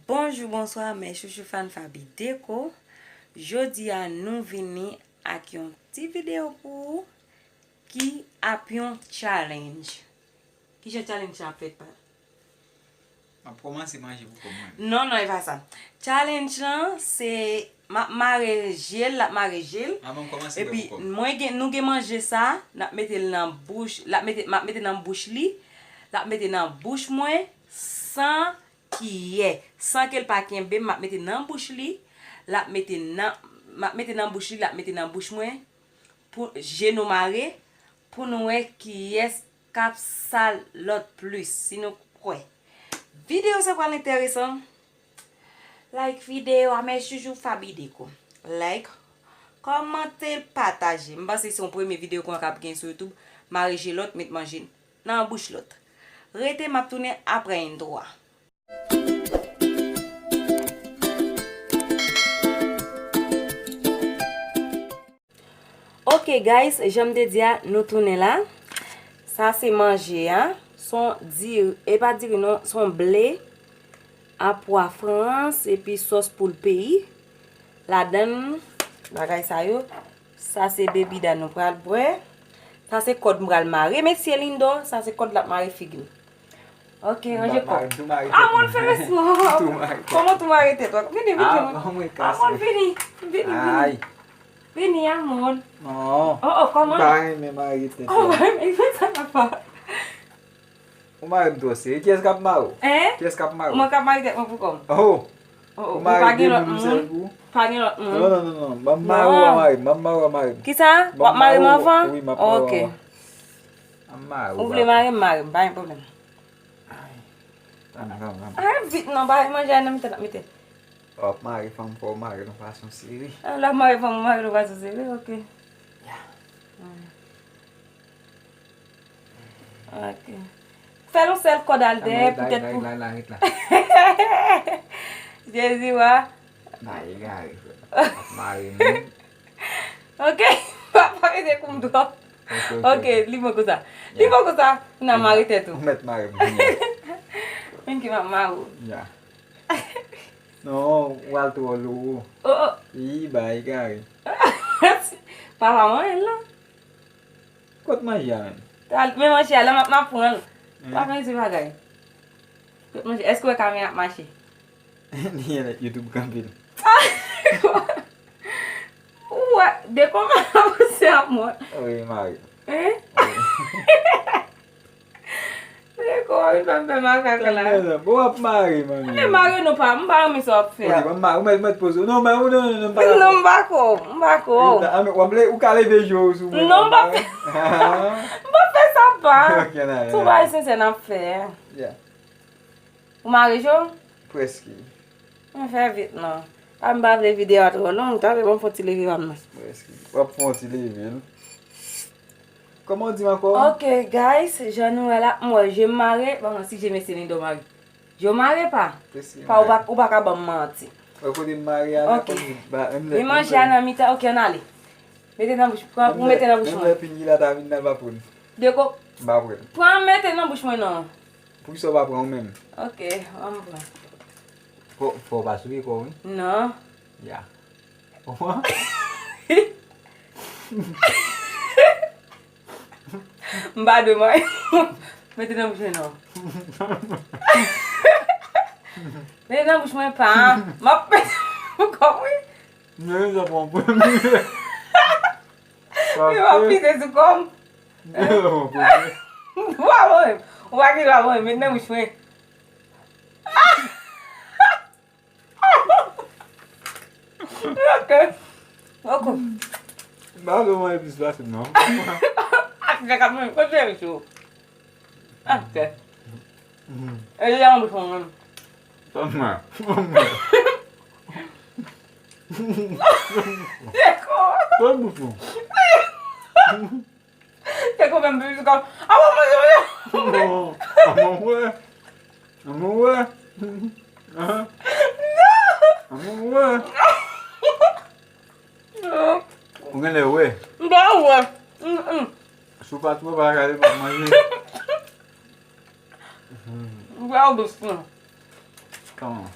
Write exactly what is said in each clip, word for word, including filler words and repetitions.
Bonjou, bonswa, mè chouchou fan Faby Déco. Jodi a, nou vini ak yon ti videyo pou ou ki ap yon challenge. Kijan challenge la ap fèt, pa? M ap kòmanse manje pou kò m mwen. Non, non, e pa sa. Challenge lan, se m ap mare je l, l ap mare je l. Avan m kòmanse bwè pou kò m. Epi, mwen gen, nou gen manje sa, n ap mete l nan bouch, l ap mete, m ap mete nan bouch li, l ap mete nan bouch mwen, san kiyè. San ke l pa kenbe m, m ap mete nan bouch li, l ap mete nan, m ap mete nan bouch li, l ap mete nan bouch mwen, pou je nou mare, pou nou wè kiyès k ap sal lòt plis, si nou kwè. Videyo sa pral enteresan. Like videyo a, mè chouchou Faby Déco. Like, kòmante, pataje. M panse se yon premye videyo konsa k ap gen sou YouTube. Mare je lòt, met manje nan bouch lòt. Rete, m ap tounen apre entwo a. Ok guys, jan m te di a, nou tounen la. Sa se manje a. Se yon diri, e pa diri non, se yon ble a pwa Frans epi sòs poul peyi. Ladan bagay sa yo. Sa se bebida nou pral bwè. Sa se kòd m pral mare mesye Lindo. Sa se kòd l ap mare figi m. Ok, ranje kò. Ah, mwen fè mesye. Kòman tou mare tèt ou? Vini, vini. Ah, mwen vini, vini, vini. Vini, amor. Non. Oh, oh, kòman? M pa renmen mare tèt. Oh, mwen renmen sa papa. Ou mare m twò serye. Kiyès k ap mare w? Hein? Kiyès k ap mare w? Mwen k ap mare tèt mwen pou kò m. Oh. Oh, oh, ou mare de moun yon sèl kou? Pa gen lòt moun. Non, non, non, non. Ban m mare w, pa mare m. Ban m mare w, pa mare m. Kisa? W ap mare m anvan? Wi, m ap mare w anvan. Ok. Ban m mare w. Ou vle mare m, mare m. Pa gen pwoblèm. Ay. Tann, tann, tann. Ay, vit non, ba manje a nan mitan, nan mitan. W ap mare fanm, fò w mare l yon fason sere. Ah, l ap mare fanm, mare l yon fason sere, ok. Ya. Hmm. Ok. Fè l yon sèl kòd al dèyè, poutèt pou. Jezi wa. Nan egare, frè. Ap mare moun. Ok. Pa, pa rete kou m twòp. Ok, ok, ok. Li bon konsa. Li bon konsa. N a mare tèt ou. Ou mèt mare m. Menm ki m ap mare w. Ya. Non, ou al twò lo. Oh, oh. Ii, ba egare. Papa mwen la. Kot manje a menm? Men manje a la, m ap, m ap pran l. Pa fè ti bagay. Kot manje? Èske w wè kamera ap mache? Li gen lè YouTube kanpe l. Ou wè, de kòman w se ap mwen? Wi, mari. Hein? Wi. Deko, ou vin fè m fè makak la. Bon, w ap mare, manmi. Men mare non pa, m pa renmen sa w ap fè a. Ok, ban m mare, ou mèt, ou mèt poze w. Non, mare, non, non, non, m pa dakò. M pa ko, m pa ko. Ou ka leve je w sou mwen. Non, m pa fè, m pa fè sa pa. Ok, nan, nan. Sou bagay sensè n ap fè. Yeah. Ou mare je w? Prèske. Men fè vit non. Pa m pa vle videyo a twò long, talè ban m fè yon ti leve pa m nan. Prèske. W ap fè yon ti leve l. Kòman w di m ankò? Ok, guys, jan nou wè la, m wè je m mare, ban m wè si je mesye Lindo mare. Je w mare pa? Prèske. Pa ou pa, ou pa ka ban m manti. Wè kote m mare a la, kòm ba, menm lè. Men manje a nan mitan, ok, ann ale. Mete nan bouch, pran pou mete nan bouch mwen. Menm lè pinyi la ta vin nan, l pa pran. Deko. M pa pran. Pran mete nan bouch mwen non. Poukisa w pa pran ou menm? Ok, ban m pran. Fò, fò w pa souke kò w, wi. Non. Ya. Ou pran? M pa dwe mwen. Mete nan bouch mwen non. Mete nan bouch mwen pa. M ap mete nan bouch mwen. Men sa pran premye. Li va pite sou kò m. Men sa pran premye. Ou pa bon menm. Ou pa gen dwa bon menm. Met nan bouch mwen. Ok. Ok. M pa vle manje plis pase m non. Ak nèg ap manje kote yo sou. Ak tè. E li an bouch mwen menm. Sa m mè. Sa m mè. Deko. Sa bouch mwen. Deko menm plis kò. A bon, manje, manje. Non. A bon, wè. A bon, wè. An. Non. A bon, wè. Non. Ou genlè wè. M pa wè. Mm, mm. Si w pa t wè, w pa gade, w pa manje. M pa wè bouch mwen. Kòman?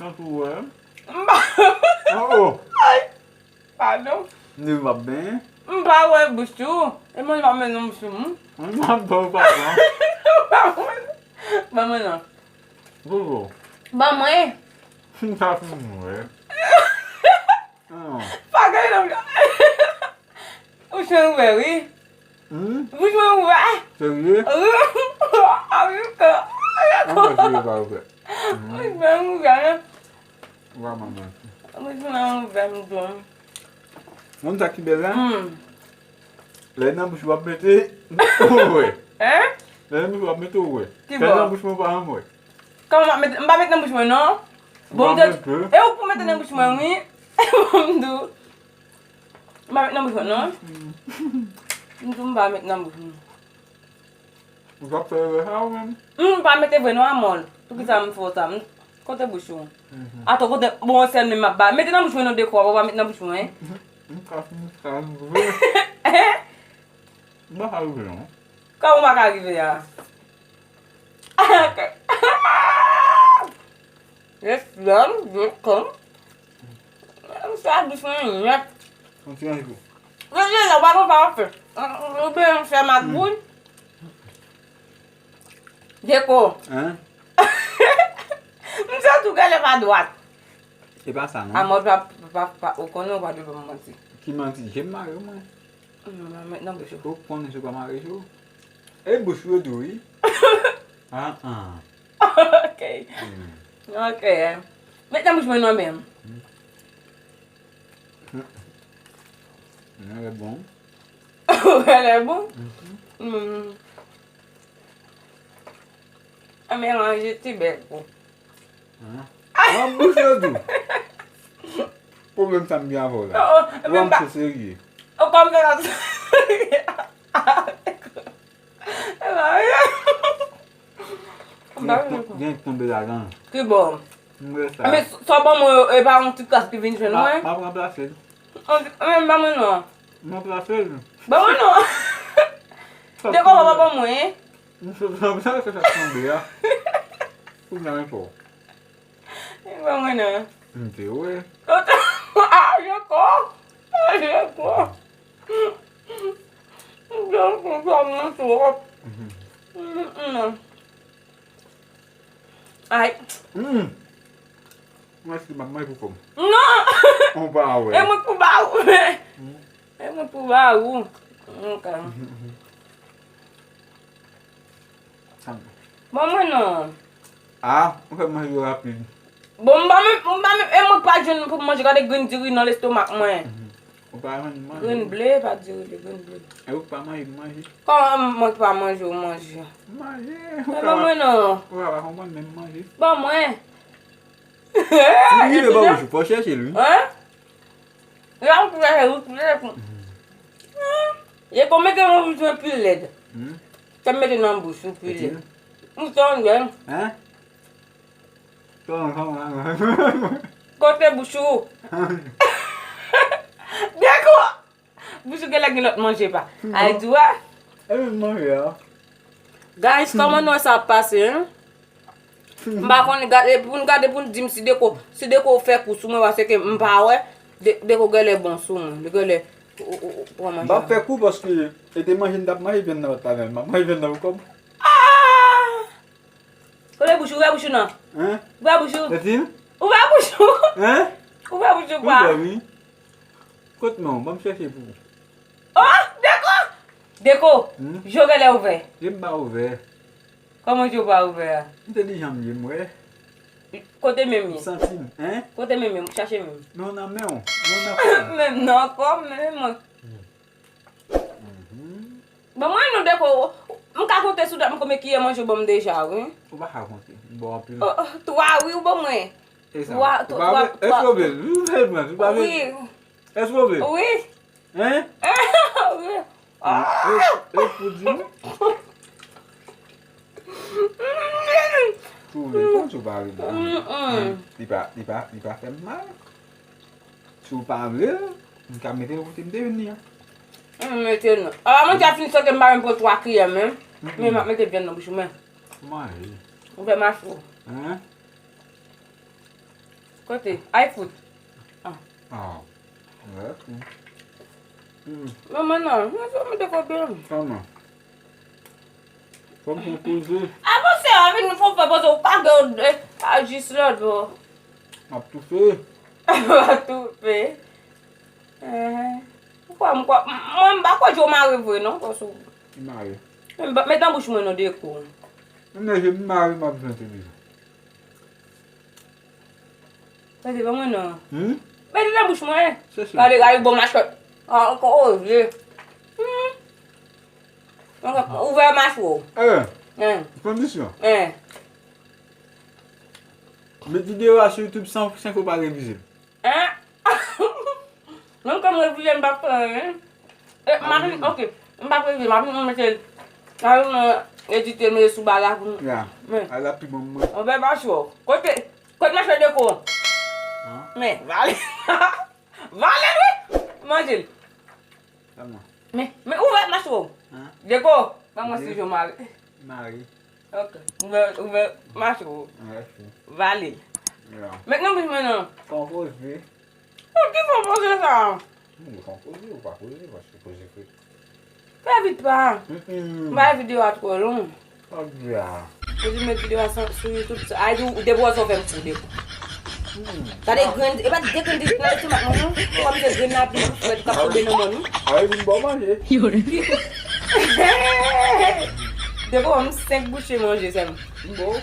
Tankou wè. M pa. Oh, oh. Ay. Padon. M di m ap benyen. M pa wè bouch ou. E mwen m ap mennen nan bouch ou. M ap ba w padon. Ban mwen. Ban mwen non. Bobo. Ban mwen. M ta fin wè. Ah. Pa gade nan. Ou chen ouvè wi. Hmm? Bouch mwen ouvè. Serye? Wi. Mwen pa serye pa ouvè. Bouch mwen ouvè. Wa manman. Bouch mwen ouvè m di w. Moun sa ki bèl la? Hmm. Lè nan bouch w ap mete, ou wè. Hein? Lè nan bouch w ap mete, ou wè. Ki bò? Lè nan bouch mwen pa janm wè. Kòman m ap mete? M pa mete nan bouch mwen non. Bon, m te, e ou pou mete nan bouch mwen wi. Bon, m di w. M pa met nan bouch mwen non. M di w m pa met nan bouch mwen. Ou t ap fè erè sa ou menm? M pa mete vre non, Amòl. Poukisa m fè w sa? M, kote bouch ou? Atò, kote, bon, sèl menm m ap ba. Mete nan bouch mwen non, Deko, w pa met nan bouch mwen. M ka fin sa vre. M pa ka rive non. Kòman w pa ka rive a? Yes, lòm, Deko. Sa dous mwen nèt. Yon ti anjou. Yo, yo, yo, pa konn pa fè. Ou byen fè m ak boul. Deko. Hein? M santi w genlè pa dwat. Se pa sa non. Amò pa, pa, pa, ou konnen ou pa dwe ban m manti. Ki manti? Je m mare w mwen. Non, non, met nan bouch ou. Ou konnen se pa mare je w. E bouch ou yo di wi. Ah, ah. Ok. Hmm. Ok. Met nan bouch mwen non menm. Hmm. Nan lè bon. Nan lè bon? Mhm. Hmm. An melanje ti bèk ou. Hein? Nan bouch yo tou. Pwoblèm sa m gen avè w la. Oh, oh, ou pa m se serye. Ou pa m fè la. Gen k tonbe ladan. Ki bò? M wè sa. Men sa w ban mwen yo, e pa yon ti kras ki vin jwenn mwen? M ap ranplase l. Men m ban mwen non. M ranplase l. Ban mwen non. Deko pa ban mwen. M sot ranplase sa k tonbe a. Kounye a men fò. Ban mwen non. M te wè. Ah, Deko. Ah, Deko. Mwen kontan mwen twòp. Mm, mm. Ay. Hmm. Mwen si m ap manje pou kò m. Non. Ou pa wè. E mwen pou ba ou. Hmm. E mwen pou ba ou. Ok. Mhm, mhm. Bon, mwen non. Ah, ou fè manje yo rapid. Bon, m pa menm, m pa menm, e mwen pa jwenn pou m manje, gade grenn diri nan lestomak mwen. Mhm. Ou pa jwenn manje. Grenn ble, pa diri, grenn ble. E ou pa manje, m manje. Kòman mwen pa manje, ou manje? M manje. Ou ka pa, mwen non. Ou ka pa konprann, men m manje. Ban mwen. Si li rive bò bouch ou, fò chèche l, wi. Hein? Lè ou kouvè, ou kouvè pou. Ye kon mete nan bouch mwen pi lèd. Hmm. Te mete nan bouch ou pi lèd. Ou tonbe. Hein? Tonbe, tonbe. Kote bouch ou? Deko! Bouch ou genlè gen lòt manje pa. Ay di wè. E menm manje a. Guys, kòman nou wè sa ap pase, hein? M pa konn gade, pou n gade, pou n di m si Deko, si Deko fè kou sou mwen, paske m pa wè, De-, Deko genlè bon sou mwen. Li genlè, ou, ou, ou pran manje. M p ap fè kou paske e te manje m t ap manje vyann nan pa t la menm. M ap manje vyann nan pou kò m. Ah! Kote bouch ou, ouvè bouch ou non. Hein? Ouvè bouch ou. Tèt in? Ouvè bouch ou. Hein? Ouvè bouch ou pa. Ouvè wi. Kot men w? Ban m chèche pou ou. Oh, Deko! Deko, hmm? Je w genlè ouvè. Je m pa ouvè. Kòman je w pa ouvè a? M te di jan m ye, m wè. Kote men m ye? M santi m, hein? Kote men m ye? Chache men m. Men w nan men w. Men w nan kò w. Men m nan kò m, men men mwen. Hmm. Mhm. Ban mwen non, Deko, m ka konte sou dwèt mwen konbyen kiyè manje w ban m deja, wi. Ou pa ka konte, m ba w anpil. Oh, oh, twa, wi, ou ban mwen. E sa. Twa, twa, twa. Èske w vle l? Ou vle l pran, ou pa vle l? Wi. Èske w vle l? Wi. Hein? Wi. E, e pou di m? Si w vle l pran, si w pa vle l pa. Mm, mm. Li pa, li pa, li pa fè m mal. Si w pa vle l, m ka mete l kote m te vin li an. M mete l non. A, mwen te fin sote m pa menm pran twa kiyè menm. Mm, mm. Men m ap mete vyann nan bouch mwen. Manje. Ou fè m a cho. Hein? Kote? Ay fout. Ah. Ah. Wè, tou. Hmm. Manman nan, mwen sou mete kote. Kòman? Fò m fè poze. Avanse, a vin fò fè poze, ou pa gen, eh, a jis lòt bò. M ap toufe. M ap toufe. Eh. Ou kwè m kwè, mwen m pa kwè Djo mare vre non, kòm sou. Li mare. Met nan bouch mwen non, Deko. Mwen menm je m mare, m ap jwenn televizyon. Sa se pa mwen non. Hmm? Mete nan bouch mwen. Se sa. Gade, gade, bon machwè. Ah, ankò oze. Hmm. Ouvè machwè w. Eh. Eh. Kondisyon. Eh. Met videyo a sou YouTube san, san ke w pa revize l. Hein? Menm kòm revize m p ap fè anyen. E, m ap vin, ok. M p ap revize, m ap vin mete, m ap vin edite l, mete sou bagay pou m. Ya. Men. Ala pi bon mwen. Anvè machwè w. Kote, kote machwè Deko? Hein? Men, vale. Vale, wi. Manje l. Kòman? Men, men ouvè machwè w. Hein? Deko, ban mwen si Djo mare. Mare. Ok. Ouvè, ouvè machwè w. Mèsi. Vale l. Ya. Met nan bouch mwen non. Fò poze. Ou ki fò poze sa? Ou fò poze, ou pa poze, paske poze fè. Fè vit pa. Mm-mm. M pa vle videyo a twò long. Sa w di a? Ou di met videyo a sou, sou YouTube, sa, ay di ou depi w wè sa w fè m fou depi. Hmm. Gade grenn, e pa de grenn di nan lestomak mwen non. Kòm se grenn la pi frèt k ap tonbe nan mòn wi. Ay, vin ba w manje. Depi w wè m senk bouche manje sèlman. Bon.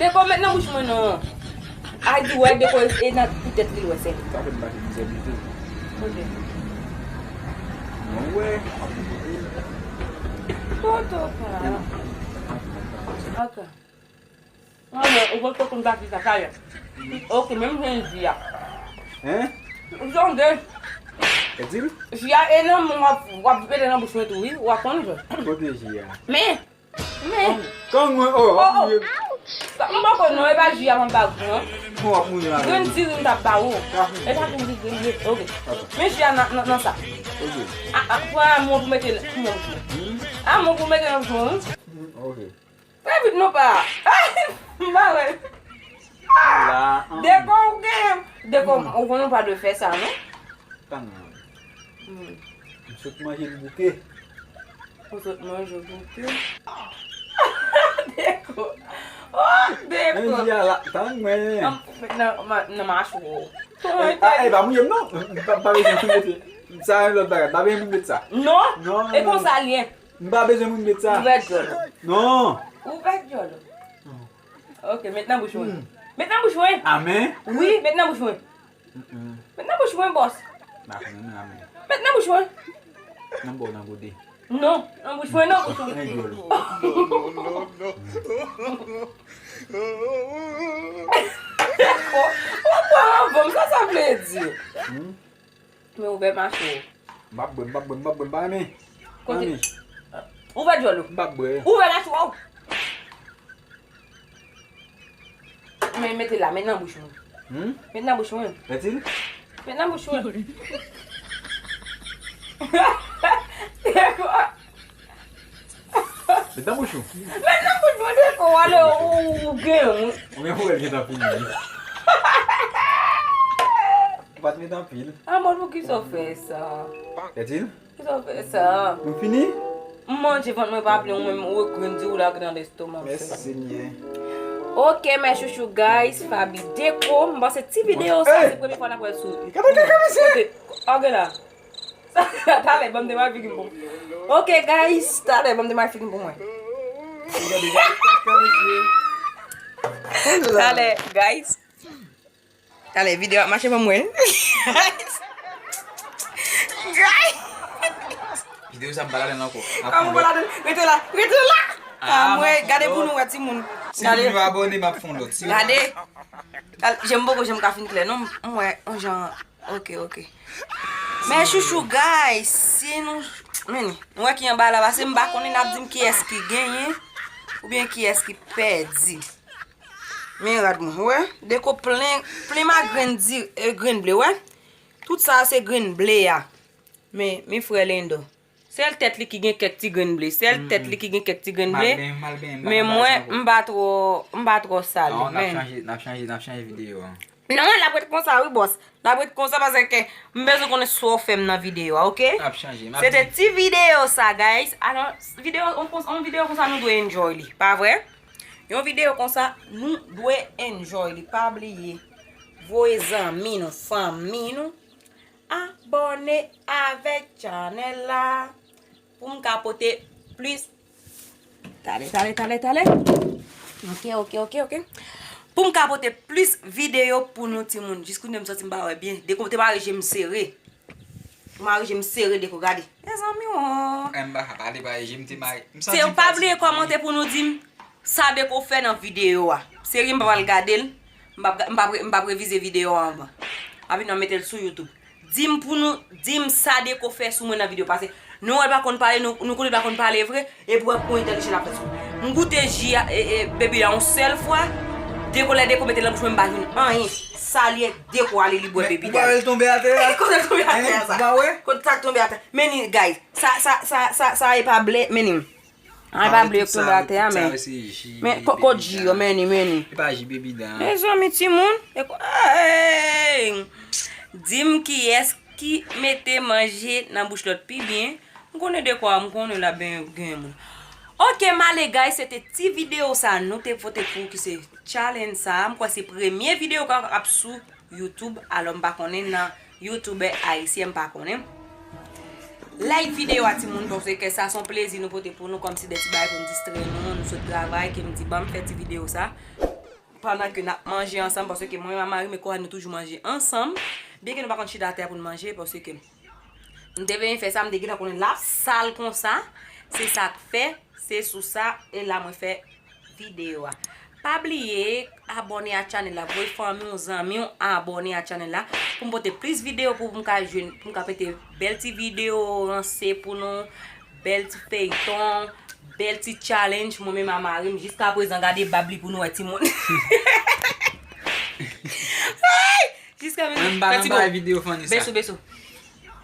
Deko met nan bouch mwen non. Ay di wè Deko e nan poutèt li l wè sè. Sa fè m pase mizè mizè. Ok. Mwen wè. Toto pa. Ok. Mwen wè, ou pot konn pati sa, sa yè. Ok, menm jan ji a. Hein? Ou sonje. E di l? Ji a e nan men w ap, w ap mete nan bouch mwen tou wi, w ap konn jan. Kote ji a? Men, Men. Kòm mwen, oh, oh, oh. M poko non, e pa ji a m ap ba ou non. Bon, w ap mouri la. Grenn diri m t ap ba ou. E pa grenn diri, grenn diri. Ok. Men ji a nan, nan, nan sa. Ok. A, a, pran amon pou mete, pou mwen. Hmm? Amon pou mete nan bouch mwen. Hmm, ok. Fè vit non pa. M pa wè. La, ah. Deko ou gen. Deko, hmm, ou konnen ou pa dwe fè sa non. Tann mwen. Hmm. M sot manje l bouke. Ou sot manje l bouke? Deko. Oh, Deko. Men di a la, tann mwen. Nan, nan, nan machwè w. Eh, ah, eh, pa mouye m non. M pa, pa bezwen pou mete. Sa yon lòt bagay. Pa bezwen pou mete sa. Non. Non, non, non. E konsa l ye. M pa bezwen pou mete sa. Ouvè djòl ou. Non. Ouvè djòl ou. Non. Ok, met nan bouch mwen. Hmm. Met nan bouch mwen. Amen. Wi, met nan bouch mwen. Mm-mm. Met nan bouch mwen, bòs. M pa konn nan men. Met nan bouch mwen. Nan bò, nan gode. Non, nan bouch mwen, nan bouch mwen. Nan djòl. Ou pran anvan m, sa sa vle di? Hmm? Men ouvè machwè w. M p ap bwè, m p ap bwè, m p ap bwè, m pa renmen. Kote? Ouvè djòl ou. M p ap bwè. Ouvè machwè w. Men mete la, met nan bouch mwen. Hmm? Met nan bouch mwen. Met nan bouch mwen. Met nan bouch ou. Met nan bouch mwen, Deko, ale ou, ou gen. Ou gen pou wè l gentan fini. Ou pa t met anpil. Amò, poukisa w fè sa? Etil? Poukisa w fè sa? Nou fini? M manje vant mwen pa plen, ou menm ou grenn di ou lage nan lestomak. Mèsi Senyè. Ok, mes chouchous, guys, Faby Deko. M panse ti videyo sa se premye fwa n ap wè l sou. Gade kaka misye. Kote? Gade la. Talè, ban m demare figi m pou mwen. Ok, guys, talè, ban m demare figi m pou mwen. Talè, guys. Talè, videyo ap mache ban mwen. Guys. Videyo sa m pa ladan l ankò. Kòman pa ladan l? Rete la, rete la. Ah, mwen, gade pou nou wè timoun. Si nou abòne, m ap fè yon lòt. Gade. Al, je m poko janm ka fin klè non, m wè yon jan. Ok, ok. Men chouchou, guys, si nou, men, nou wè ki anba la, paske m pa konnen n ap di m kiyès ki genyen oubyen kiyès ki pèdi. Men rad mwen, wè, Deko plen, plen ma grenn di, e, grenn ble, wè. Tout sa se grenn ble a. Men, men frè Lendo. Sèl tèt li ki gen kèk ti grenn ble. Sèl tèt li ki gen kèk ti grenn ble. Men mwen, m pa twò, m pa twò sa li, men. Non, n ap chanje, n ap chanje, n ap chanje videyo a. Non, l ap ret konsa, wi, bòs. L ap ret konsa paske m bezwen konnen sa w fè m nan videyo a, oke? Ap chanje, m ap Se te di. Ti videyo sa, guys. Alò, videyo, on, on videyo konsa nou dwe enjoy li, pa vre? Yon videyo konsa, nou dwe enjoy li. Pa bliye, voye zanmi nou, fanmi nou, abòne avèk chanèl la pou m ka pote plis Tale, tale, tale, tale. Ok, ok, ok, ok. Pou m ka pote plis videyo pou nou, timoun. Jis kounye a m santi m pa wè byen. Deko te mare je m sere. Ou mare je m sere, Deko, gade. Mezanmi, o. M pa ka pale, pa je m te mare. M Se santi ou m pa bliye fatige. Kòmante pou nou di m sa Deko fè nan videyo a. Serye, m pa pral gade l. M p ap, m p ap, m p ap revize videyo a anvan. Epi nou mete l sou YouTube. Di m pou nou, di m sa Deko fè sou mwen nan videyo, paske nou wè l pa konn pale, nou, nou konnen l pa konn pale vre, epi w ap konn entèlijan l ap fè sou mwen. M goute ji a, e, e, baby a yon sèl fwa, Deko lè Deko mete l nan bouch mwen, m pa jwenn anyen. Sa li ye, Deko ale li bwè baby daddy. Ou pa wè l tonbe atè a? Kote l tonbe atè a sa? Ou pa wè? Kote sa k tonbe atè? Men ni, guys, sa, sa, sa, sa, sa e pa ble, men ni. Ay, pa bliye k tonbe atè a, men. Men, ko-, kot ji yo, men ni, men ni. E pa ji baby dan. Mezanmi, timoun. E ko-, ey! Di m kiyès ki mete manje nan bouch lòt pi byen. M konnen Deko, m konnen l ap byen gen moun. Ok, m ale, guys, se te ti videyo sa nou te pote pou ki se challenge sa. M kwè se premye videyo k ap sou YouTube, alò m pa konnen nan youtubè ayisyen, m pa konnen. Like videyo a, timoun, paske sa se yon plezi nou pote pou nou, kòmsi de ti bagay pou n distrè nou, nou sot travay, ke m di, "Ban m fè ti videyo sa." Pandan ke n ap manje ansanm, paske mwen ak mari m, e kòman nou toujou manje ansanm. Byen ke nou pa konn chita atè pou n manje, paske m te vle fè sa, m te gentan konnen l ap sal konsa. Se sa k fè, se sou sa, e la mwen fè videyo a. Pa bliye abòne a chanèl la, voye fanmi w, zanmi w abòne a chanèl la, pou m pote plis videyo pou m ka jwenn, pou m ka pote bèl ti videyo ranse pou nou, bèl ti feyton, bèl ti challenge, mwen menm a mari m, jiska prezan, gade bab li pou nou wè, timoun. Ay! Jiska prezan. Mwen m pa nan bay videyo fanmi sa. Beso, beso.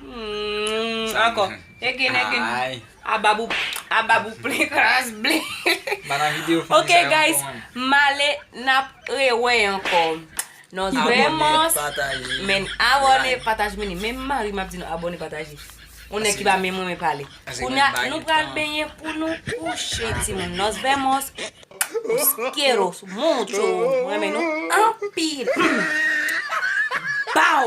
Hmm, ankò. Again, again. Ay. A bab ou, a bab ou plen kras ble. M pa nan videyo fanmi sa yo ankò, mwen. Ok, guys, m ale, n ap rewè ankò. Nos vemos. Abòne, pataje. Men abòne, pataje, men ni. Men mari m ap di nou abòne, pataje. Yon nèg ki pa menm renmen pale. Kounye a, nou pral benyen pou nou kouche, timoun. Nos vemos. Os quiero mucho. Mwen renmen nou anpil. Bow.